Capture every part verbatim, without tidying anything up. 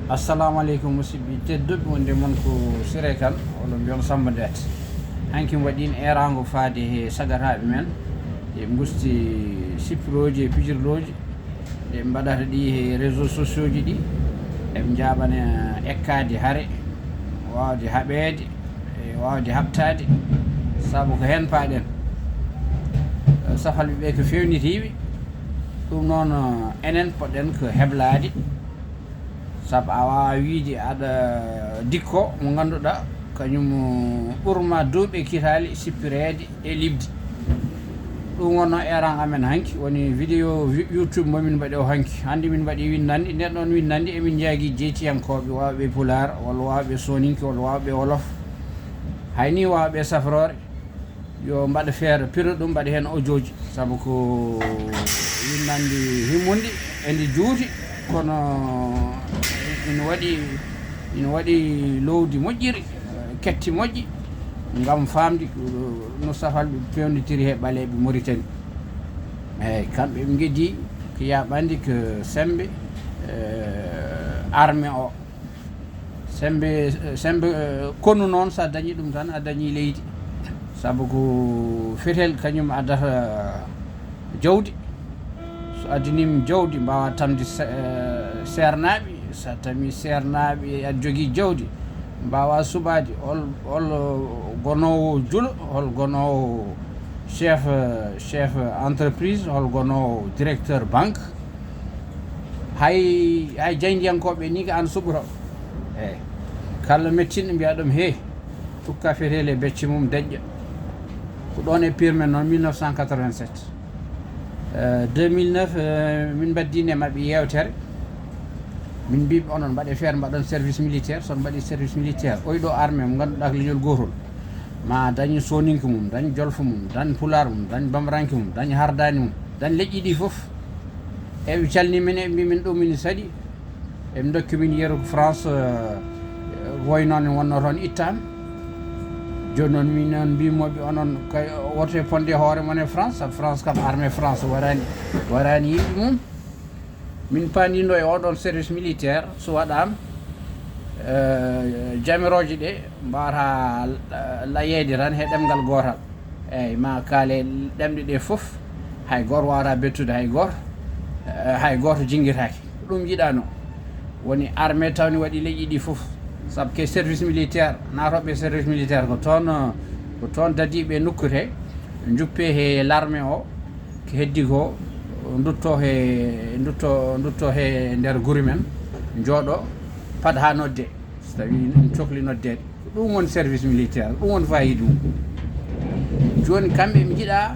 Assalamu aleykum, musidɓe tedduɓe, wonde mon ko Siré Kane, walla mbiyon Samba Deet. Hanki mi waɗi eeraango faade he sagataaɓe men, ɓe ngusti sippirooji e pijirlooji, ɗe ɓe mbaɗata ɗi he réseaux sociaux ji ɗi, eɓe njaaɓana ekkaade hare, waawde haɓeede, e waawde haɓtaade, sabu ko heen paaɗen. Safalɓe ɓe ko feewnitiiɓe, ɗum noon, enen poɗɗen ko heblaade, sabu a waawaa wiyde aɗa dikko mo ngannduɗaa kañum ɓurma duuɓi e kitaali sippireede e liɓdi. Ɗum wonno eran amen hanki, woni vidéo wi-, YouTube mo min mbaɗi o hanki. Hannde min mbaɗi winndannde, nden ɗon winndannde emin njaagi jeytiyankooɓe waawɓe Pulaar, walla waawɓe Sooninke, walla waawɓe Wolof. Hay ni waawɓe safroore, yo mbaɗ feere, piro ɗum, mbaɗi heen audio ji. Sabu ko winndannde himmunde, e ndi juuti, kono ina waɗi, ina waɗi lowdi moƴƴiri, ketti moƴƴi, ngam faamde no safalɓe peewnitiri he ɓaleeɓe Mauritanie. Eeyi, kamɓe ɓe ngedi ko yaaɓande ko semmbe, eh, armée o. Semmbe, semmbe, eh, konu noon, so a dañii ɗum tan, a dañii leydi. Sabu ko fetel kañum addata jawdi. So addaniima jawdi, mbaawa tamde se-, eh, seernaaɓe. So a tamii seernaaɓe, aɗa jogii jawdi, mbaawa suɓaade. Hol, hol gonoowo julo, hol gonoowo chef, chef entreprise, hol gonoowo directeur banque. Hay, hay jaayndiyankooɓe ni ko aan suɓoto. Eeyi. Kala mettinɗo mbiya ɗum, "He, tukka fetel e becce mum deƴƴa." Ko ɗoon e pire men noon, mille neuf cent quatre-vingt-sept. Eh, deux mille neuf, eh, min mbaddii e maɓɓe yeewtere. Min mbii ɓe, "Onon mbaɗee feere, mbaɗon service militaire. So on mbaɗii service militaire, oy ɗo armée mo ngannduɗaa ko leñol gootol, ma dañ Sooninke mum, dañ Jolfo mum, dañ Pulaar mum, dañ Bamranke mum, dañ Hardaani mum, dañ leƴƴi ɗi fof." Eɓe calni min, eɓe mbii min ɗum ina saɗi. Eɓe ndokki min yeru ko France, eh, woynoon, wonno toon ittaama. Jooni noon, min noon mbimooɓe, "Onon kay, woto e ponde hoore mon e France, sabu France kam, armée France waraani, waraani yimɓe mum." Min paandindo e oɗon service militaire, so waɗaama, eh, jamirooje ɗe mbaawata, eh, layeede tan he ɗemngal gootal. Eeyi, ma kaale ɗemɗe ɗe fof, hay gooto waawata bettude hay gooto, eh, hay gooto jinngitaaki. Ko ɗum yiɗaano. Woni armée tawni waɗi leƴƴi ɗi fof. Sabu ke service militaire, naatooɓe service militaire ko toon, ko toon dadiiɓe nokku he, njuppee he l'armée o, ko heddi ko, ndutto he, ndutto, ndutto he nder guri men, njooɗo, paɗ haa nodde. So tawii en cokli noddeede, ko ɗum woni service militaire, ko ɗum woni faayiida mum. Jooni, kamɓe ɓe njiɗa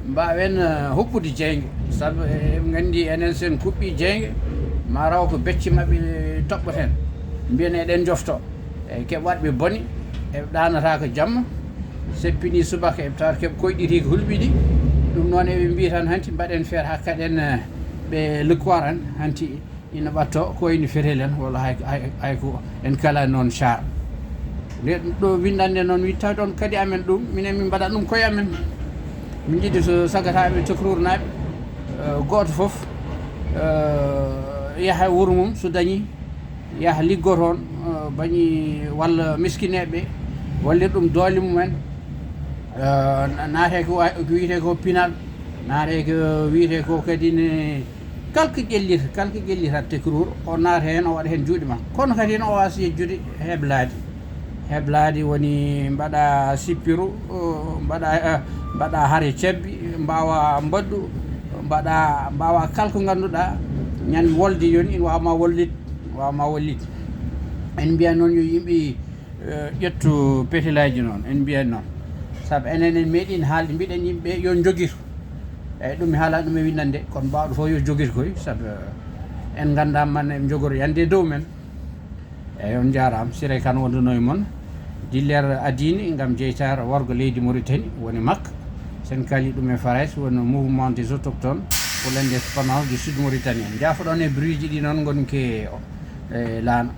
mbaawen, eh, huɓɓude jeynge, sabu eɓe nganndi enen, so en kuɓɓii jeynge, ma raw ko becce maɓɓe toɓɓoten, mbiyen eɗen njofto. Eɓe keɓa waɗɓe bone, eɓe ɗaanata ko jamma, seppini subaka eɓe tawata keɓe koyɗiti ko hulɓiɗi. Ɗum noon eɓe mbiya tan, "Hanti mbaɗen feere haa kaɗen, eh, ɓe lukkoran, hanti ina ɓatto ko ina fetel en, walla hay, hay, hay ko en kala noon char." Nde ɗo winndannde noon, wi tawi ɗon kadi amen ɗum, minen min mbaɗa ɗum koye amen. Min njiɗi so sagataaɓe Tokruurnaaɓe, eh, gooto fof, eh, yaha e wuro mum, so dañi, yaha liggo toon, eh, bañi walla miskineeɓe, wallir ɗum doole mumen, eh, na-, naate ko wa-, ko wiyetee ko pinal, naate ko wiyetee ko kadi ne, kala ko ƴellita, kala ko ƴellita Tekruur, o naata heen, o waɗa heen juuɗe ma. Kono kadi ne o waasa yejjude heblaade. Heblaade woni mbaɗa sippiru, eh, mbaɗa, eh, mbaɗa hare cabbi, mbaawa mbaɗɗu, mbaɗa, mbaawa kala ko ngannduɗaa, ñande wolde yoni, ina waawa ma wallitde, waawa ma wallitde. En mbiya noon yo yimɓe, eh, ƴettu petelaaji noon, en mbiya noon. Sabu enen en meeɗi haalde, mbiɗen yimɓe yo njogir. Eeyi, ɗum mi haala ɗum e winndannde, kono mbaawɗo fof yo jogir koy, sabu en nganndaa man en njogor yande dow men. Eeyi, on njaaraama. Siré Kane wonduno e mon diller adini ngam jeytaare worgo leydi Mauritanie, woni mak. Sen kaali ɗum e Farayse, woni Mouvement des Autochtones pour l'Indépendance du Sud Mauritanie. Njaafoɗon e bruit ji ɗi noon ngonki e laana.